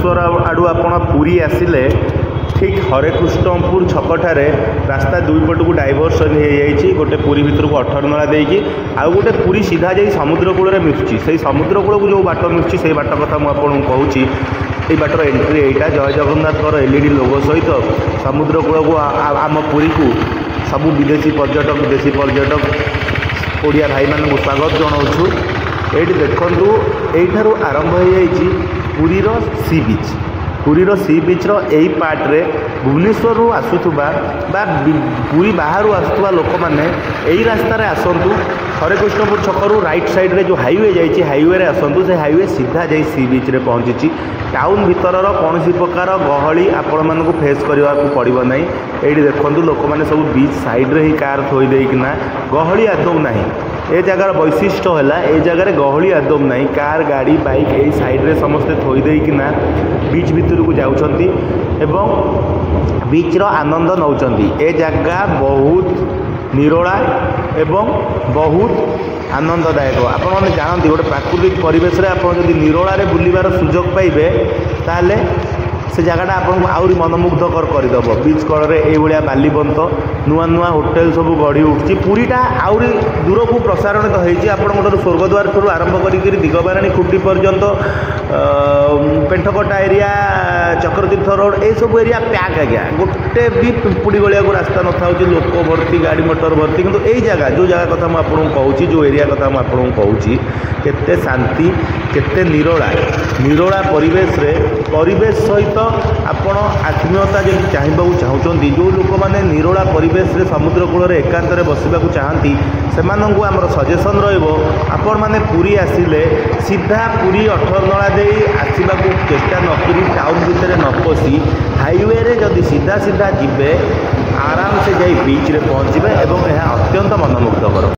ଭୁବନେଶ୍ୱର ଆଡ଼ୁ ଆପଣ ପୁରୀ ଆସିଲେ ଠିକ୍ ହରେକୃଷ୍ଣପୁର ଛକଠାରେ ରାସ୍ତା ଦୁଇ ପଟକୁ ଡାଇଭର୍ସନ୍ ହେଇଯାଇଛି। ଗୋଟେ ପୁରୀ ଭିତରକୁ ଅଠରନଳା ଦେଇକି, ଆଉ ଗୋଟେ ପୁରୀ ସିଧା ଯାଇ ସମୁଦ୍ର କୂଳରେ ମିଶୁଛି। ସେଇ ସମୁଦ୍ର କୂଳକୁ ଯେଉଁ ବାଟ ମିଶୁଛି, ସେଇ ବାଟ କଥା ମୁଁ ଆପଣଙ୍କୁ କହୁଛି। ଏଇ ବାଟର ଏଣ୍ଟ୍ରି ଏଇଟା। ଜୟ ଜଗନ୍ନାଥଙ୍କର ଏଲ୍ଇଡି ଲୋଗୋ ସହିତ ସମୁଦ୍ର କୂଳକୁ, ଆମ ପୁରୀକୁ ସବୁ ବିଦେଶୀ ପର୍ଯ୍ୟଟକ, ଦେଶୀ ପର୍ଯ୍ୟଟକ, ଓଡ଼ିଆ ଭାଇମାନଙ୍କୁ ସ୍ୱାଗତ ଜଣାଉଛୁ। ଏଇଠି ଦେଖନ୍ତୁ, ଏଇଠାରୁ ଆରମ୍ଭ ହେଇଯାଇଛି ପୁରୀର ସି ବିଚ୍। ପୁରୀର ସି ବିଚ୍ର ଏଇ ପାର୍ଟରେ ଭୁବନେଶ୍ୱରରୁ ଆସୁଥିବା ବା ପୁରୀ ବାହାରୁ ଆସୁଥିବା ଲୋକମାନେ ଏଇ ରାସ୍ତାରେ ଆସନ୍ତୁ। ହରେକୃଷ୍ଣପୁର ଛକରୁ ରାଇଟ୍ ସାଇଡ଼୍ରେ ଯେଉଁ ହାଇୱେ ଯାଇଛି, ହାଇୱେରେ ଆସନ୍ତୁ। ସେ ହାଇୱେ ସିଧା ଯାଇ ସି ବିଚ୍ରେ ପହଞ୍ଚିଛି। ଟାଉନ୍ ଭିତରର କୌଣସି ପ୍ରକାର ଗହଳି ଆପଣମାନଙ୍କୁ ଫେସ୍ କରିବାକୁ ପଡ଼ିବ ନାହିଁ। ଏଇଠି ଦେଖନ୍ତୁ, ଲୋକମାନେ ସବୁ ବିଚ୍ ସାଇଡ଼୍ରେ ହିଁ କାର୍ ଥୋଇ ଦେଇକିନା, ଗହଳି ଆଦୌ ନାହିଁ। ଏ ଜାଗାର ବୈଶିଷ୍ଟ୍ୟ ହେଲା, ଏ ଜାଗାରେ ଗହଳି ଆଦୌ ନାହିଁ। କାର୍, ଗାଡ଼ି, ବାଇକ୍ ଏଇ ସାଇଡ଼୍ରେ ସମସ୍ତେ ଥୋଇ ଦେଇକିନା ବିଚ୍ ଭିତରକୁ ଯାଉଛନ୍ତି ଏବଂ ବିଚ୍ର ଆନନ୍ଦ ନେଉଛନ୍ତି। ଏ ଜାଗା ବହୁତ ନିରୋଳା ଏବଂ ବହୁତ ଆନନ୍ଦଦାୟକ। ଆପଣମାନେ ଜାଣନ୍ତି, ଗୋଟେ ପ୍ରାକୃତିକ ପରିବେଶରେ ଆପଣ ଯଦି ନିରୋଳାରେ ବୁଲିବାର ସୁଯୋଗ ପାଇବେ, ତାହେଲେ ସେ ଜାଗାଟା ଆପଣଙ୍କୁ ଆହୁରି ମନମୁଗ୍ଧକର କରିଦେବ। ବିଚ୍ କଡ଼ରେ ଏଇଭଳିଆ ବାଲିବନ୍ତ, ନୂଆ ନୂଆ ହୋଟେଲ ସବୁ ଗଢ଼ି ଉଠୁଛି। ପୁରୀଟା ଆହୁରି ଦୂରକୁ ପ୍ରସାରଣିତ ହେଇଛି। ଆପଣଙ୍କ ଠାରୁ ସ୍ୱର୍ଗଦ୍ୱାର ଠାରୁ ଆରମ୍ଭ କରିକିରି ଦିଗବାରେଣୀ ଖୁଣ୍ଟି ପର୍ଯ୍ୟନ୍ତ, ପେଣ୍ଠକଟା ଏରିଆ, ଚକ୍ରତୀର୍ଥ ରୋଡ଼, ଏସବୁ ଏରିଆ ପ୍ୟାକ୍ ଆଜ୍ଞା। ଗୋଟେ ବି ପିମ୍ପୁଡ଼ି ଗଳିବାକୁ ରାସ୍ତା ନଥାଉଛି, ଲୋକ ଭର୍ତ୍ତି, ଗାଡ଼ି ମଟର ଭର୍ତ୍ତି। କିନ୍ତୁ ଏଇ ଜାଗା, ଯେଉଁ ଜାଗା କଥା ମୁଁ ଆପଣଙ୍କୁ କହୁଛି, ଯେଉଁ ଏରିଆ କଥା ମୁଁ ଆପଣଙ୍କୁ କହୁଛି, କେତେ ଶାନ୍ତି, କେତେ ନିରୋଳା। ନିରୋଳା ପରିବେଶରେ ପରିବେଶ ସହିତ ଆପଣ ଆତ୍ମୀୟତା ଯଦି ଚାହିଁବାକୁ ଚାହୁଁଛନ୍ତି, ଯେଉଁ ଲୋକମାନେ ନିରୋଳା ପରିବେଶରେ ସମୁଦ୍ର କୂଳରେ ଏକାନ୍ତରେ ବସିବାକୁ ଚାହାନ୍ତି, ସେମାନଙ୍କୁ ଆମର ସଜେସନ୍ ରହିବ, ଆପଣମାନେ ପୁରୀ ଆସିଲେ ସିଧା ପୁରୀ ଅଠରନଳା ଦେଇ ଆସିବାକୁ ଚେଷ୍ଟା ନକରି, ଟାଉନ୍ ଭିତରେ ନ ପଶି, ହାଇୱେରେ ଯଦି ସିଧା ସିଧା ଯିବେ, ଆରାମସେ ଯାଇ ବିଚ୍ରେ ପହଞ୍ଚିବେ ଏବଂ ଏହା ଅତ୍ୟନ୍ତ ମନମୁଗ୍ଧକର।